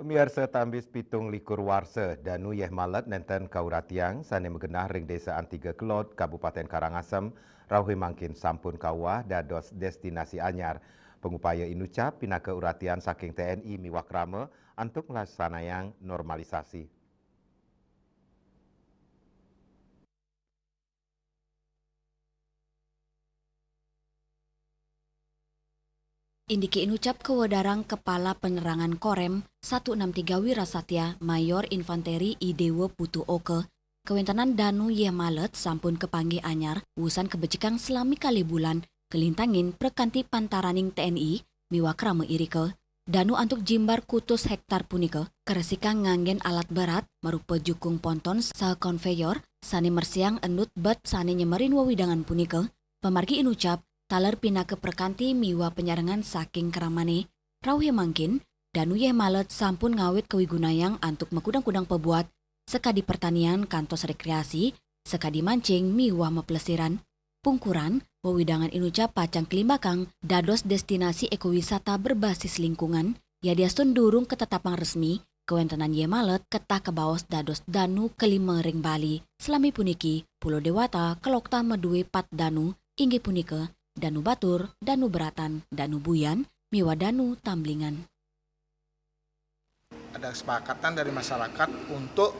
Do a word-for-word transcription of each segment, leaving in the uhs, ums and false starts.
Miarsa, tambis pitung likur warsa, danu Yeh Malet nenten kawratiang sane magenah ring Desa Antiga Kelod, Kabupaten Karangasem, rauh mangkin sampun kawah dados destinasi anyar. Pangupaya inucap pinaka uratian saking T N I miwah krama antuk nglaksanayang normalisasi. Indike inucap kawedarang Kepala Penerangan Korem satu enam tiga Wirasatya, Mayor Infanteri I Dewa Putu Oka, kawentenan danu Yeh Malet sampun kapanggih anyar wusan kabecikang salami kalih bulan, kalintangin prakanti pantaraning T N I miwah krama irika. Danu antuk jimbar kutus hektar punika karesikang nganggen alat berat marupa jukung ponton saha konveyor sane mersihang endut bet sane nyemerin wewidangan punika. Pamargi inucap, taler pinaka prakanti miwah panyarengan saking kramane, rauh mangkin, danu Yeh Malet sampun ngawit kawigunayang antuk makudang-kudang pabuat, sakadi pertanian kantos rekreasi, sakadi mancing miwah maplesiran. Pungkuran, wewidangan inucap pacang kalimbakang dados destinasi ekowisata berbasis lingkungan, yadiastun durung katetapang resmi, kawentenan Yeh Malet ketah kabaos dados danu kalima ring Bali. Salami puniki, Pulo Dewata kaloktah madue pat danu, inggih punika Danu Batur, Danu Beratan, Danu Buyan, miwah Danu Tamblingan. Ada kesepakatan dari masyarakat untuk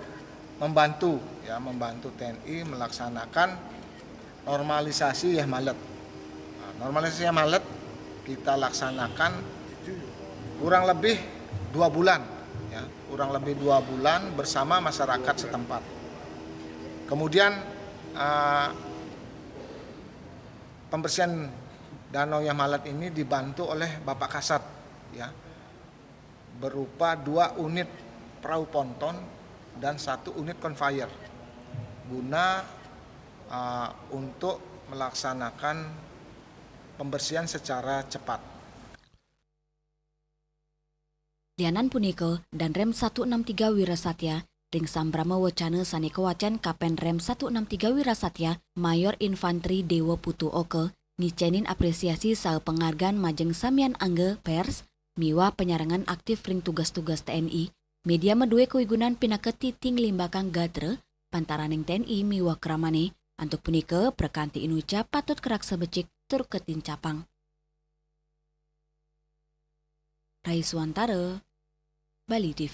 membantu, ya, membantu T N I melaksanakan normalisasi Yeh Malet. Nah, normalisasi Yeh Malet kita laksanakan kurang lebih dua bulan, ya, kurang lebih dua bulan bersama masyarakat setempat. Kemudian, eh, pembersihan Danau Yeh Malet ini dibantu oleh Bapak Kasat, ya, berupa dua unit perahu ponton dan satu unit conveyor guna, eh, untuk melaksanakan pembersihan secara cepat. Lianan punika, Danrem satu enam tiga Wirasatya ring sambrama wacana sane kawacen Kapen Rem satu enam tiga Wirasatya, Mayor Infanteri Dewa Putu Oka, ngicenin apresiasi saha pangargan majeng samian angga pers miwah panyarengan aktif ring tugas-tugas T N I. Media madue kawigunan pinaka titi nglimbakang gatra pantaraning T N I miwah kramane. Antuk punika, prakanti inucap patut karaksa becik tur katincapang. Rai Suwantara, Bali T V.